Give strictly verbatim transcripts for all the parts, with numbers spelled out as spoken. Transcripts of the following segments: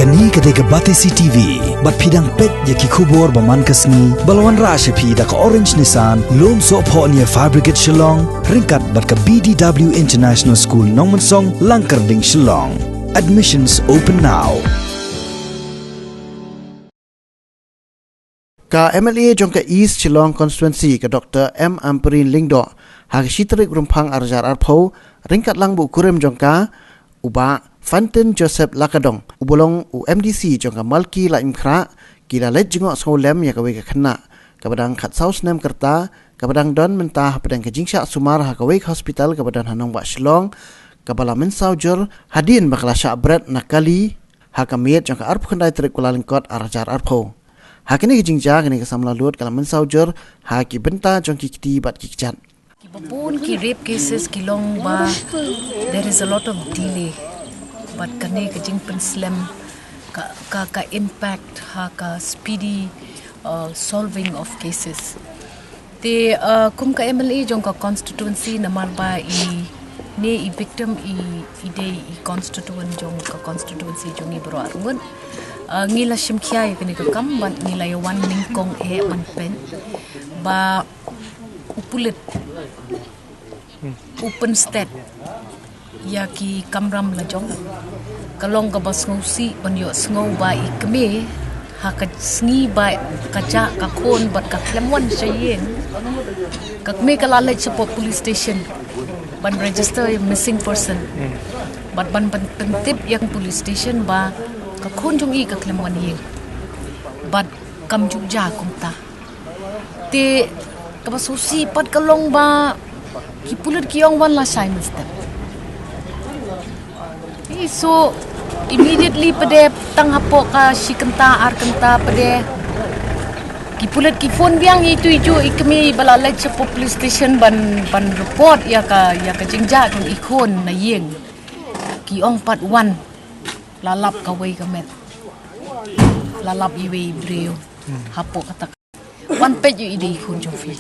Kane ka dei ka Batesi T V, bad phi dang peit ïa ki khubor ba man ka sngi, ba la wanrah sha phi da ka Orange Nissan, Lumsohphoh near Fire Brigade Shillong, ryngkat bad ka B D W International School Nongmensong, Langkyrding, Shillong. Admissions open now. Ka M L A jong ka East Shillong Constituency, ka Doktor M Ampareen Lyngdoh, ha ka shi tarik Rymphang ar hajar arphew, ryngkat lang bad u kurim jong ka, u Bah Fantin Joseph Lakadong, u ba long u M D C jong ka Malki Laitumkhrah, ki la leit jngoh sngewlem ïa kawei ka khynnah kaba dang khatsaw snem ka rta, kaba dang don mynta hapdeng ka jingshah sumar ha kawei ka hospital kaba don ha Nongbah Shillong, kaba la mynsaw jur hadien ba ka la shah bret na kali ha ka miet jong ka arphew khyndai tarik Kyllalyngkot ar hajar arphew. Ha kane ka jingjia, kane ka samla lut ka la mynsaw jur ha ki bynta jong ki kti bad ki kjat. Kiba bun ki rape cases ki long ba there is a lot of delay. Bad kane ka jingpynslem ka, ka, ka impact ha ka speedy, uh, solving of cases. Te, uh, kum ka M L A jong ka constituency, namar ba ine i victim i, i dei i constituent jong ka constituency jong i baroh arngut. Uh, ngi la shim khia ïa kane ka kam bad ngi la ïa wan nyngkong eh ban peit ba u pulit u pynstet ïa ki kamram lajong. Ka long kaba sngewsih ban ïohsngew ba i kmie, ha ka sngi ba ka jah ka khun bad ka khlem wan sha ïing, ka kmie ka la leit shapoh police station ban register ïa missing person. Bad ban pyn-, pyntip ïa ka police station ba ka khun jong i ka khlem wan ïing. Bad kam ju jia kumta. Te kaba sngewsih pat ka long ba ki pulit ki ong wan lashai mynstep. Te so immediately pat de tang hapoh ka shi kynta ar kynta pat de ki pulit ki phone biang ïa itu ijuh i kmie ba la leit shapoh police station ban, ban report ïa ka, ïa ka jingjia jong i khun na ïing. Ki ong pat wan la lap kawei ka met. La lap iwei i briew hapoh kata ka. Wan peit ïa i dei i khun jong phi.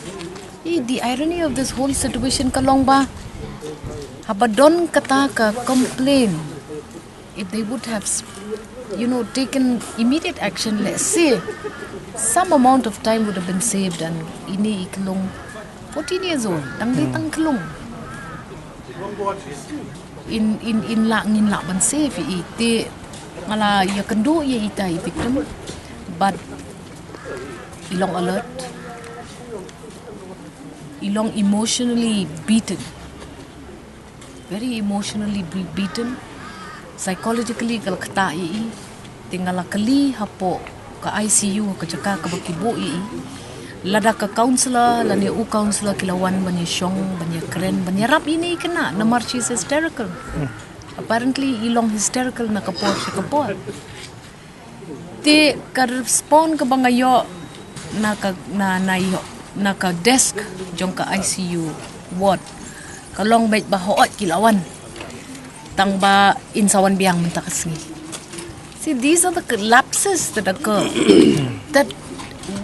I, the irony of this whole situation ka long ba haba don kata ka complain, if they would have s-, you know, taken immediate action, let's say, some amount of time would have been saved. And ine i khlung fourteen years old, dang dei tang khlung. In, in, in lah ngin lah ban save ïa i. Te nga la ïakynduh ïa ita i victim, but i long alert, i long emotionally beaten, very emotionally be-, beaten, psychologically ka la ktah ïa i. Te nga la kylli hapoh ka I C U, ka jaka kaba ki buh ïa i, lada ka counsellor lane u counsellor ki la wan ban ïashong, ban ïakren, ban ïarap ïa ine i khynnah, namar she's hysterical. Apparently i long hysterical na ka por sha ka por. Te ka respond kaba nga ïoh na ka, na, na ïoh na ka desk jong ka I C U ward ka long beit ba hooid ki la wan, tang ba in sa wan biang mynta ka sngi. See, these are the lapses that occur that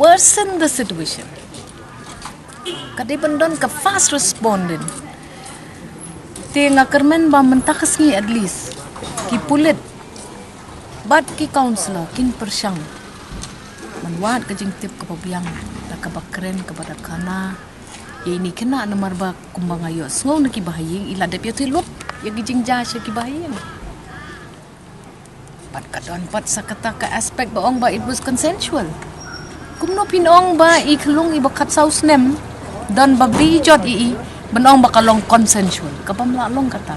worsen the situation. Ka dei ban don ka fast responding. Te nga kyrmen ba mynta ka sngi at least ki pulit bad ki counsellor kin pyrshang ban wad ka jingtip kaba biang, da kaba kren, kaba da khana ïa ine i khynnah, namar ba kumba nga ïohsngew na ki bahaïing, i la dep ïathuh lut ïa ki jingjia sha ki bahaïing. Bad ka don pat sa kata ka aspect ba ong ba it was consensual. Kumno phin ong ba i khlung iba khatsaw snem, don ba bri jot ïa i, ban ong ba ka long consensual? Ka bym lah long kata.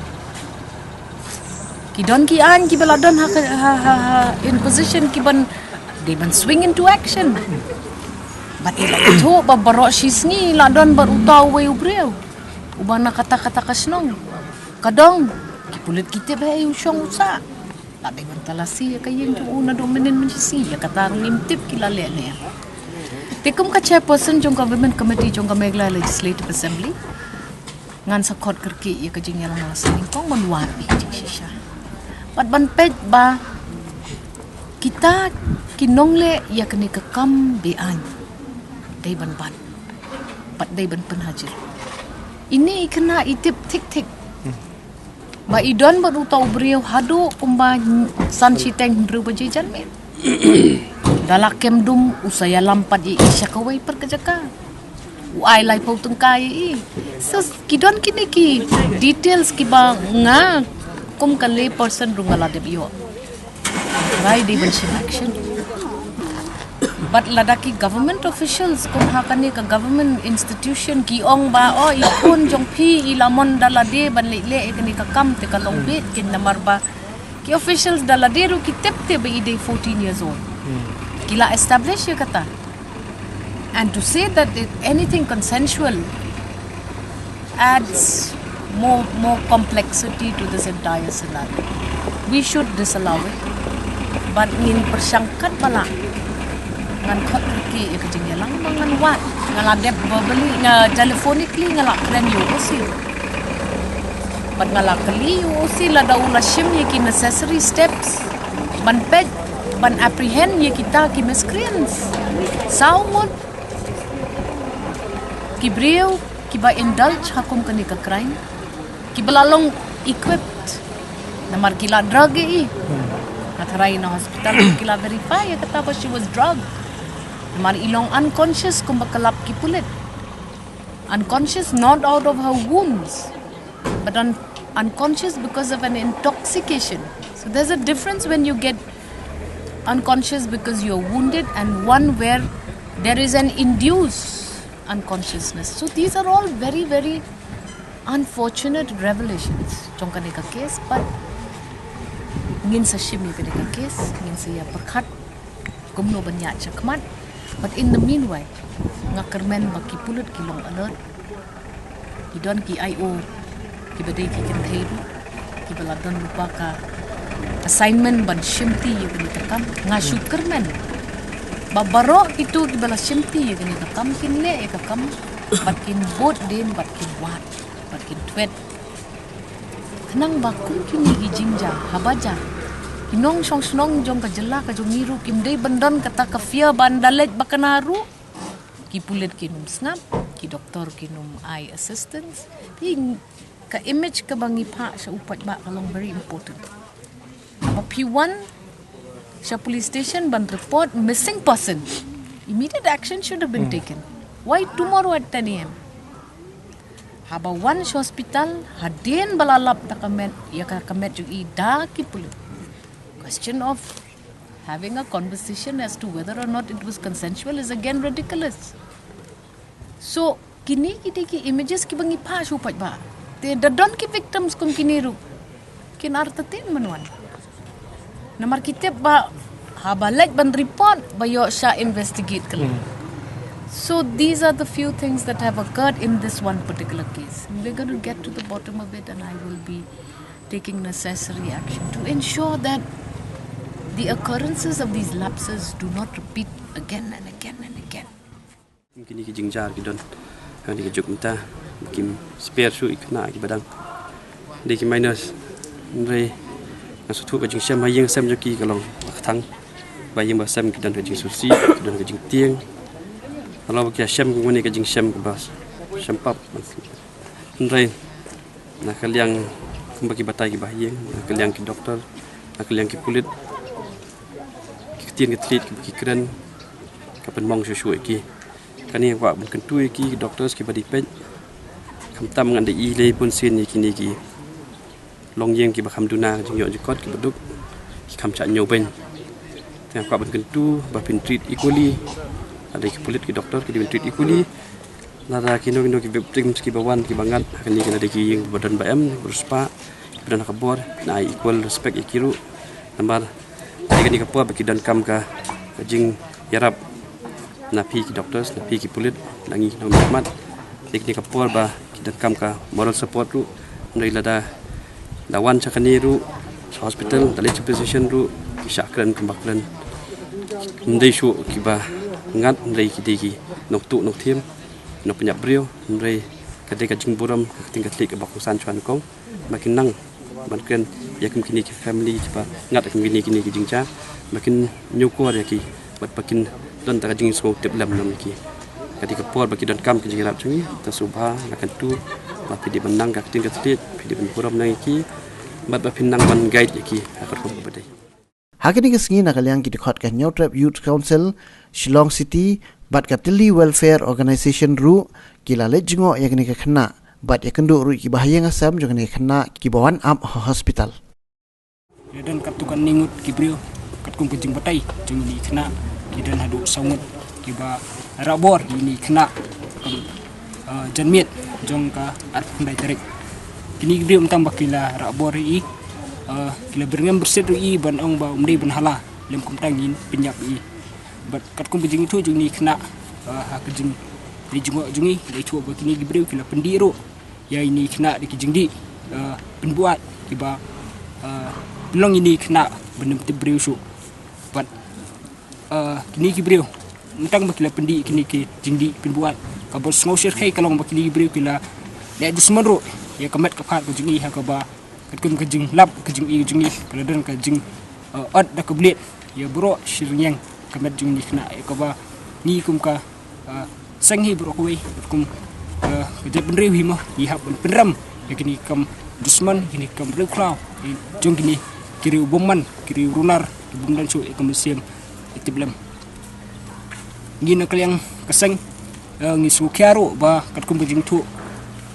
Ki don ki aiñ kiba la don ha, ha, ha, ha, in position ki ban, dei ban swing into action. Bad i la ïathuh ba baroh shi sngi la don bad uta uwei u briew uba na kata kata ka shnong. Ka dong, ki pulit ki tip, hei, u shong u sah. La dei ban talasi ïa ka ïing jong u naduh mynnin mynshisngi, ïa kata ruh ngim tip ki la leh ne em. Te kum ka chairperson jong ka Women Committee jong ka Meghalaya Legislative Assembly, ngan sa khot kyrkieh ïa ka jingïalang la sngewthuh ban wad ïa ka jingshisha. Bad ban peit ba kita ki nongleh ïa kane ka kam be-aiñ dei ban bat. Bad dei ban pynhajir. Ine i khynnah i tip thik thik. Ba i don bad uta u briew haduh kumba san shiteng hynriew baje janmiet. Da la kem dum u sa ïalam pat ïa i sha kawei pat ka jaka. U ai laiphew tyngka ïa i. So ki don kine ki details kiba nga kum ka lay person ruh nga la dep ïoh. Try dei ban shim action. But lada ki government officials kum ha kane ka government institution ki ong ba, oh, i khun jong phi i la mon da lade ban leh leh ïa kane ka kam te ka long bit kin namar ba ki officials da lade ruh ki tip te ba i dei fourteen years old. Ki la establish ïa kata. And to say that it, anything consensual adds more, more complexity to this entire scenario. We should disallow it. But ngin pyrshang katba lah. Ngan khot riki ïa ka jingïalang ba ngan wad. Nga la dep verbally, nga telephonically, nga la kren ïa u O C. But nga la kylli ïa u O C lada u la shim ïa ki necessary steps ban peit, ban apprehend ïa kita ki miscreants. Saw ngut ki briew kiba indulge ha kum kane ka crime, kiba la long equipped. Namar ki la drug ïa i. Nga tharai na hospital ki la verify ïa kata ba she was drugged. Namar i long unconscious kumba ka lap ki pulit. Unconscious not out of her wounds, but un- unconscious because of an intoxication. So there's a difference when you get unconscious because you're wounded and one where there is an induced unconsciousness. So these are all very, very unfortunate revelations jong kane ka case, but ngin sa shim ïa kane ka case, ngin sa ïa pyrkhat kumno ban ïaid shakhmat. But in the meanwhile, nga kyrmen ba ki pulit ki long alert. Ki don ki I O kiba dei ki kynthei ruh kiba la don lypa ka assignment ban shimti ïa kane ka kam. Nga shu kyrmen ba baroh kito kiba la shimti ïa kane ka kam kin leh ïa ka kam bad kin bud dien bad kin wad bad kin thwet. Khnang ba kum kine ki jingjia haba jia, ki nongshong shnong jong ka jylla ka jong ngi ruh kim dei ban don kata ka fear ban da leit ba kane ruh ki pulit kin ym sngap, ki doktor kin ym ai assistance. Te ka image kaba ngi phah sha u paidbah ka long very important. Haba phi wan sha police station ban report missing person, immediate action should have been taken. Why tomorrow at ten A M? Haba wan sha hospital, hadien ba la lap da ka met, ïa ka, ka met jong i da ki pulit. Question of having a conversation as to whether or not it was consensual is again ridiculous. So kine ki dei ki images kiba ngi phah sha u paidbah. Te da don ki victims kum kine ruh, kin artatien ban wan. Namar ki tip ba haba leit ban report ba ïoh shah investigate kane. So these are the few things that have occurred in this one particular case. We're going to get to the bottom of it and I will be taking necessary action to ensure that the occurrences of these lapses do not repeat again and again and again. Kine ki jingjia ki don ha kine ki juk mynta, kim spare shuh ïa ki khynnah kiba dang dei ki minors. Hynrei nga sngewthuh ka jingshem ha ïing sem jong ki ka long ba kthang, ba ïing ba sem ki don ka jingsngewsih, ki don ka jingtieng. Ka long ba ki ïashem kum kane ka jingshem kaba shem pap. Hynrei na ka liang kumba ki batai ki bahaïing, na ka liang ki doktor, na ka liang ki pulit, ki ktien ki thylliej kiba ki kren ka pynmong shuh shuh ïa ki. Kane nga kwah ban kyntu ïa ki, ki doctors kiba dei peit. Khamtam ngan da ïohi lei bunsien ïa kine ki longïing kiba kham duna ka jingïoh jingkot kiba duk, ki kham shah ñiew beiñ. Te nga kwah ban kyntu ba phin treat equally. Lada ki pulit ki doktor ki dei ban treat equally. Lada kino kino ki victims kiba wan kiba ngat ha kane ka, lada ki ïing ba don ba em, ba riewspah, kiba don ha ka bor, phin ai equal respect ïa ki ruh. Namar dei kane ka por ba ki donkam ka, ka jingïarap na phi ki doctors, na phi ki pulit, na ngi ki nongmihkhmat. Dei kane ka por ba ki donkam ka moral support ruh. Hynrei lada da wan sha kane ruh, sha hospital, da leit sha police station ruh, ki shah kren kumba kren. Ym dei shuh kiba ngat, hynrei ki dei ki nongtuh nongthiem, nongpynïap briew, hynrei ka dei ka jingburom ka ktien ka thylliej kaba kongsan shuwa nyngkong. Ba kin nang ban kren ïa kum kine ki family kiba ngat kum kine, kine ki jingjia, ba kin ñiewkor ïa ki bad ba kin don tang ka jingsngewtip lem ïa ki. Ka dei ka por ba ki donkam ka jingïarap jong ngi. Te sngewbha, nga kyntu ba phi dei ban nang ka ktien ka thylliej, phi dei ban burom nang ïa ki. Bad ba phin nang ban guide ïa ki ha ka rukom kaba dei. Ha kane ka sngi na ka liang ki dkhot ka Hynñiewtrep Youth Council, Shillong City, bad ka Tilli Welfare Organization ruh, ki la leit jngoh ïa kane ka khynnah, bad ïakynduh ruh ïa ki bahaïing hasem jong kane ka khynnah kiba wan ap ha hospital. Ïa don katto katne ngut ki briew, katkum ka jingbatai jong ine i khynnah, ki don haduh saw ngut kiba rah bor ïa ine i khynnah, ah, janmiet jong ka arphew khyndai tarik. Kine ki briew mynta ba ki la rah bor ïa i, ah, ki la byrngem byrsiet ruh ïa i ban ong ba um dei ban hala lem kumta ngin pynïap ïa i. Bad katkum ka jingïathuh jong ine i khynnah, ah, ha ka jingleit jngoh jong i, la ïathuh ba kine ki briew ki la pyndih ruh ïa ine i khynnah da ki jingdih, ah, pynbuaid kiba, ah, pynlong ïa ine i khynnah ban ym tip briew shuh. Bad, ah, kine ki briew, mynta ba ki la pyndih kine ki jingdih pynbuaid, kaba sngewsih ka long ba kine ki briew ki la leh dusmon ruh ïa ka met ka phad ka jong i, ha kaba katkum ka jinglap ka jong i, jong i, ka la don ka jing, ah, ot da ka blade ïa baroh shi rynïeng ka met jong ine i khynnah, ïa kaba ngi kum ka, ah, seng hi baroh kawei, kum, ah, ka jaitbynriew hi mo, ngi hap ban pynrem ïa kine ki kam dusmon, kine ki kam riewkhlaw jong kine ki riew bymman, ki riew runar, ki bym don shuh ïa ka mynsiem ïa tiplem. Ngi na ka liang ka seng, eh, ngi sngewkhia ruh ba katkum ka jingïathuh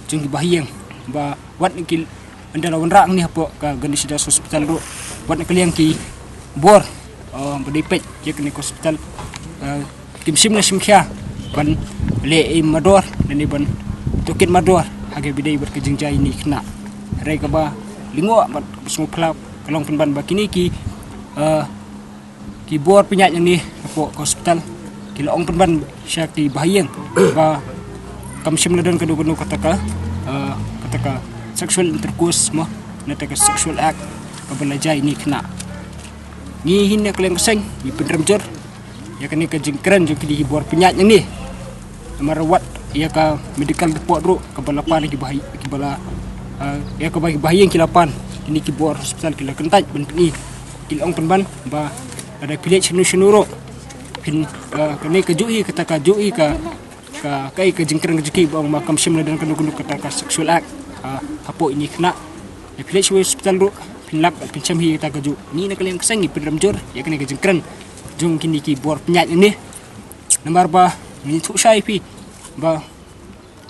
jong ki bahaïing ba wat na ki, ynda la wanrah hangne hapoh ka Ganesh Das Hospital ruh, wat na ka liang ki bor, eh, ba dei peit ïa kane ka hospital, eh, kim shym la shim khia ban leh ei mardor lane ban tohkit mardor ha kaba ïadei bad ka jingjia ine i khynnah. Hynrei kaba lyngngoh bad kaba sngewphylla ka long pynban ba kine ki, eh, ki bor pynïaid hangne hapoh ka hospital ki la ong pynban sha ki bahaïing ba kam shym la don kano kano kata ka, eh, kata ka sexual intercourse mo, kata ka sexual act kaba la jia ine i khynnah. Ngi hi na ka liang ka seng ngi pynrem jur ïa kane ka jingkren jong kine ki bor pynïaid hangne. Namar wat ïa ka medical report ruh kaba la pan ki bahaïing, kiba la, ah, ïa kaba ki bahaïing ki la pan, kine ki bor hospital ki la kyntait ban pyni, ki la ong pynban ba lada phi leit shano shano ruh phin, ah, kane kajuh hi kata, kajuh hi ka, ka, kaei ka jingkren ka jong ki ba ong ba kam shym la don kano kano kata ka sexual act, ah, hapoh ine i khynnah. Lada phi leit sha kawei ka hospital ruh phin lap, phin shem hi kata kajuh. Ngi na ka liang ka seng ngi pynrem jur ïa kane ka jingkren jong kine ki bor pynïaid hangne. Namar ba ngi ïathuh shai ïa phi ba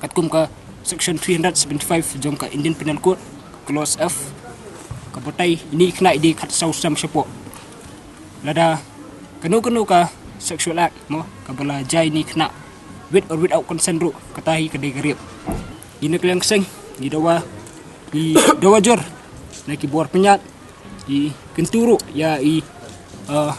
katkum ka section three hundred seventy-five jong ka Indian Penal Code, clause F, ka batai ine i khynnah i dei khatsaw snem shapoh. Lada kano kano ka sexual act mo kaba la jia ine i khynnah with or without consent ruh, kata hi ka dei ka rape. Ngi na ka liang ka seng ngi dawa, ngi dawa jur na ki bor pynïaid, ngi kyntu ruh ïa i, uh,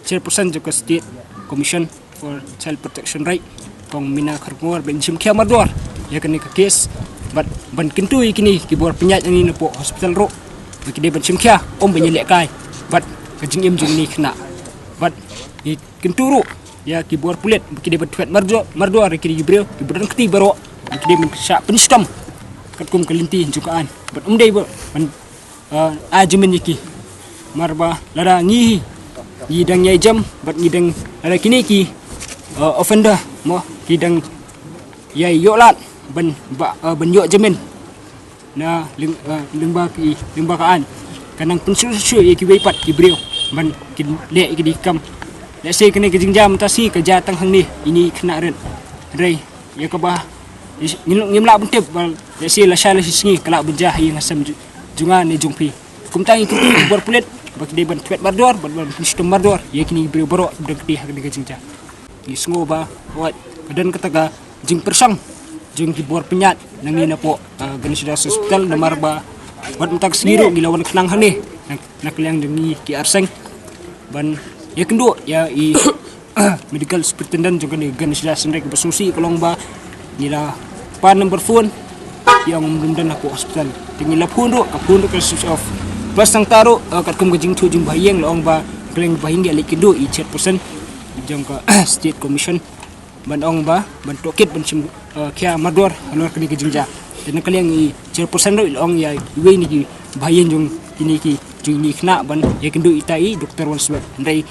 chairperson jong ka State Commission for Child Protection Right, Kong Meena Kharkongor, ban shim khia mardor ïa kane ka case bad ban kyntu ïa kine ki bor pynïaid hangne napoh hospital ruh ba ki dei ban shim khia, ym ban ïalehkai bad ka jingim jong ine i khynnah. Bad ngi kyntu ruh ïa ki bor pulit ba ki dei ban thwet mardor, mardor ïa kine ki briew kiba don kti baroh, ba ki dei ban shah pynshitom katkum ka lynti jong ka aiñ. Bad ym dei ba ban, ah, ai jamin ïa ki. Namar ba lada ngi hi ngi dang ïai jem bad ngi dang, lada kine ki, ah, offender mo ki dang ïai ïoh lad ban ba, ah, ban ïoh jamin na lyng-, ah, lyngba ki, lyngba ka aiñ, ka nang pynsngewsih shuh ïa kiwei pat ki briew ban kin leh ïa kine ki kam. Lehse kane ka jingjia mynta shi ka jia tang hangne ine i khynnah rit. Hynrei ïa kaba ngim, ngim lah ban tip ba lehse lashai lashisngi ka lah ban jia ha ïing ha sem ju-, jong nga ne jong phi. Kumta ngi kyntu ïa ki bor pulit ba ki dei ban thwet mardor, ban, ban pynshitom mardor ïa kine ki briew baroh ba dang kti ha kane ka jingjia. Ngi sngew ba wat ka don kata ka jingpyrshang jong ki bor pynïaid nangne napoh, ah, Ganesh Das Hospital, namar ba wat mynta ka sngi ruh ngi la wan khnang hangne na, na ka liang jong ngi ki arseng ban ïakynduh ïa i medical superintendent jong kane ka Ganesh Das, hynrei kaba sngewsih ka long ba ngi la pan number phone, ki ong ym don hapoh hospital. Te ngi la phone ruh, ka phone ruh ka switch off. Plus nangta ruh, eh, katkum ka jingïathuh jong bahaïing la ong ba ka liang bahaïing ki la leit kynduh ïa i chairperson jong ka State Commission ban ong ba ban tohkit ban shim, eh, khia mardor halor kane ka jingjia. Te na ka liang i chairperson ruh i la ong ïa iwei na ki bahaïing jong kine ki, jong ine i khynnah ban ïakynduh ïa ita i Doctor Wanswet. Hynrei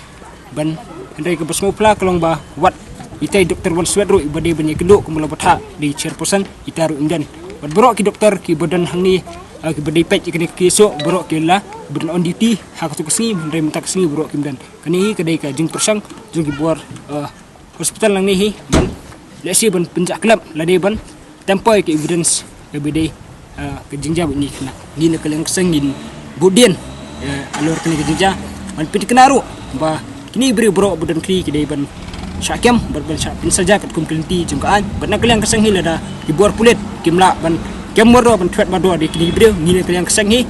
ban, hynrei kaba sngewphylla ka long ba wat ita i Doctor Wanswet ruh iba dei ban ïakynduh kumba la batai da i chairperson, ita ruh ym don. Bad baroh ki doktor kiba don hangne Ah, kiba dei peit ïa kane ka case baroh ki la, ba don on duty ha kato ka sngi, hynrei mynta ka sngi baroh kim don. Kane hi ka dei ka jingpyrshang jong ki bor, ah, hospital nangne hi, ban lehse ban pynjah khlem lane ban temporary ka evidence kaba dei, ah, ka jingjia bad kine ki khynnah. Ngi na ka liang ka seng ngin bud dien, eh, halor kane ka jingjia, ban pynthikna ruh ba kine ki briew baroh ba don kti ki dei ban shah kem bad ban shah pynsaja katkum ka lynti jong ka aiñ. Bad na ka liang ka seng hi lada ki bor pulit kim lah ban kem mardor, ban thwet mardor da kine ki briew, ngi na ka liang ka seng hi,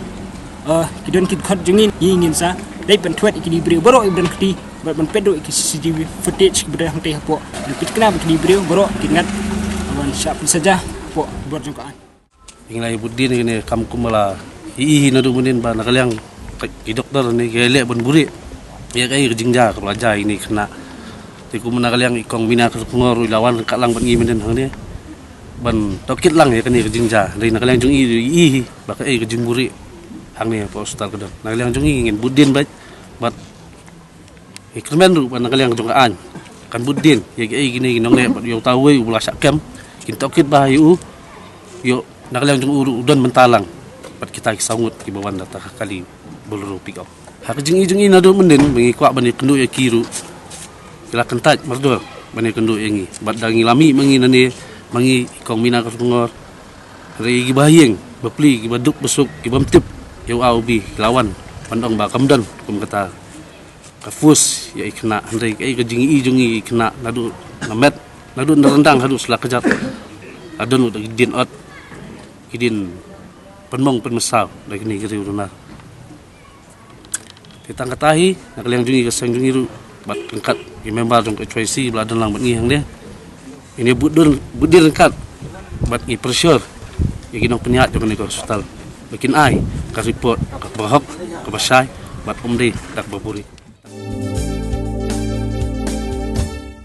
eh, ki don ki dkhot jong ngi, ngi ngin sa dei ban thwet ïa kine ki briew baroh ba don kti, bad ban peit ruh ïa ki C C T V footage kiba don hangtei hapoh, ban pynthikna ba kine ki briew baroh ki ngat ban shah pynsaja hapoh bor jong ka aiñ. Ngi la ïa bud dien ïa kane kam kumba la ïohi naduh mynnin ba na ka liang ki doktor ne ki leh ban buhrieh ïa kaei ka jingjia kaba la jia ïa kine ki khynnah. Te kumba na ka liang i kong Mina Kharkongor ruh i la wan ryngkat lang bad ngi mynnin hangne ban tohkit lang ïa kane ka jingjia. Hynrei na ka liang jong i i hi ba kaei ka jingbuhrieh hangne hapoh hospital ka don. Na ka liang jong i ngin bud dien bad, bad i kyrmen ruh ba na ka liang jong ka aiñ kan bud dien ïa kiei kine ki nongleh bad ïa uta uwei uba la shah kem, kin tohkit bha ïa u, ïoh na ka liang jong u ruh u don mynta lang bad kita ki saw ngut kiba wan da ka kali Bolero pickup. Ha ka jingïohi jong i naduh mynnin ba ngi kwah ban ïakynduh ïa ki ruh, ki la kyntait mardor ban ïakynduh ïa ngi. Bad da ngi la mih ma ngi nangne, ma ngi i kong Mina Kharkongor, hynrei ïa kiba ha ïing bapli, kiba duk basuk, ki bym tip ïa u A u B, ki la wan ban ong ba kam don kum kata ka force ïa i khynnah. Hynrei kaei ka jingïohi jong i, i khynnah naduh na met, naduh na ryndang haduh sla kjat, la don ruh da ki dien ot, ki dien pynmong pynmynsaw da kine ki riew runar. Te tang kata hi, na ka liang jong i ka seng jong i ruh bad ryngkat ki member jong ka H Y C ba la don lang bad ngi hangne, ngin ïa bud dien, bud dien ryngkat bad ngi pressure ïa ki nongpynïaid jong kane ka hospital ba kin ai ka report kaba hok, kaba shai bad ym dei da kaba buhrieh.